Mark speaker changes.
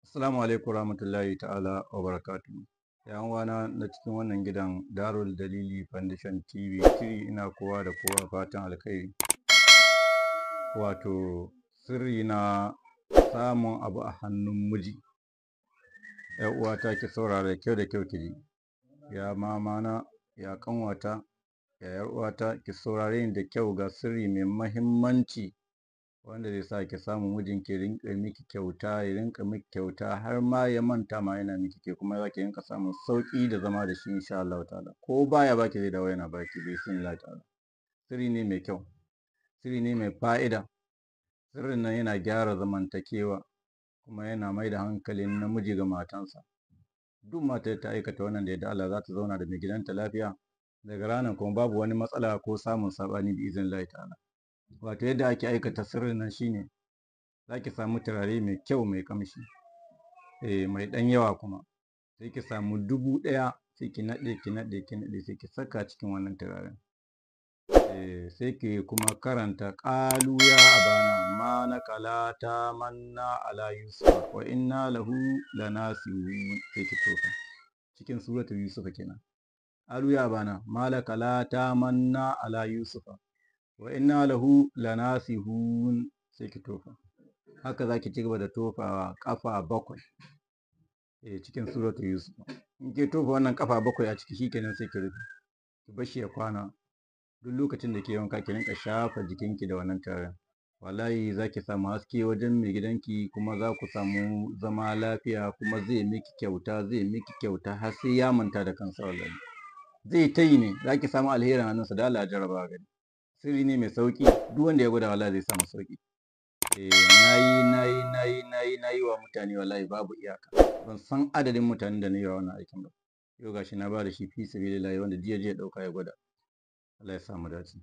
Speaker 1: Assalamu alaikum warahmatullahi ta'ala wa barakatuhu. 'Yan uwana na cikin wannan gidan Darul Dalili Foundation TV 3, ina kowa da kowa fatan alkhairi. Wato sirri na samun abu a hannun miji. 'Yar uwata, ki saurara kyau da kyau ki ji. Ya mamana, ya ƙanwata, ya 'yar uwata, ki saurare ni da kyau, ga sirri mai mahimmanci wanda zai sa ki samu mijinki ya rinƙa miki kyauta, ya rinƙa miki kyauta har ma ya manta ma yana miki, ke kuma za ki rinƙa samun sauƙi da zama da shi insha Allahu ta'ala. Ko baya baki, zai dawo yana baki bi iznillahi ta'ala. Sirri ne mai kyau, sirri ne mai fa'ida. Sirrin nan yana gyara zamantakewa kuma yana mai da hankalin namiji ga matansa. Duk matar da ta aikata wannan, da yardar Allah za ta zauna da mai gidanta lafiya. Daga ranar kuma babu wani matsala ko samun saɓani bi iznillahi ta'ala. Wato yadda ake aikata sirrin nan shine, za ki samu turare mai kyau mai ƙamshi, mai ɗan yawa kuma. Sai ki samu 1000, sai ki naɗe, ki naɗe, ki naɗe, sai ki saka cikin wannan turaren. Sai ki kuma karanta ƙalu ya abana ma laka la tamanna ala yusufa wa inna lahu lanasihun, sai ki tofa. Cikin suratul Yusuf kenan. Ƙalu ya abana ma laka la tamanna ala yusufa wa inna lahu lanasihun, sai ki tofa. Haka za ki ci gaba da tofawa ƙafa 7. Cikin suratul Yusuf. In ki tofa wannan ƙafa 7 a ciki, shikenan, sai ki rufe. Ki bar shi ya kwana. Duk lokacin da ke wanka, ki rinƙa shafa jikinki da wannan turaren. Wallahi za ki samu haske wajen mai gidanki, kuma za ku samu zama lafiya, kuma zai miki kyauta, zai miki kyauta har sai ya manta da kansa wallahi. Zai ta yi ne, za ki samu alherin hannunsa da Allah, jarraba gani. Sirri ne mai sauƙi, duk wanda ya gwada wallahi zai samu sauƙi. Na yi, na yi, na yi, na yi, na yi wa mutane wallahi babu iyaka. Ban san adadin mutanen da na yi wa wannan aikin ba. Yau gashi na ba da shi fi sabilillahi, wanda jiya jiya ɗauka ya gwada. Allah ya sa mu dace.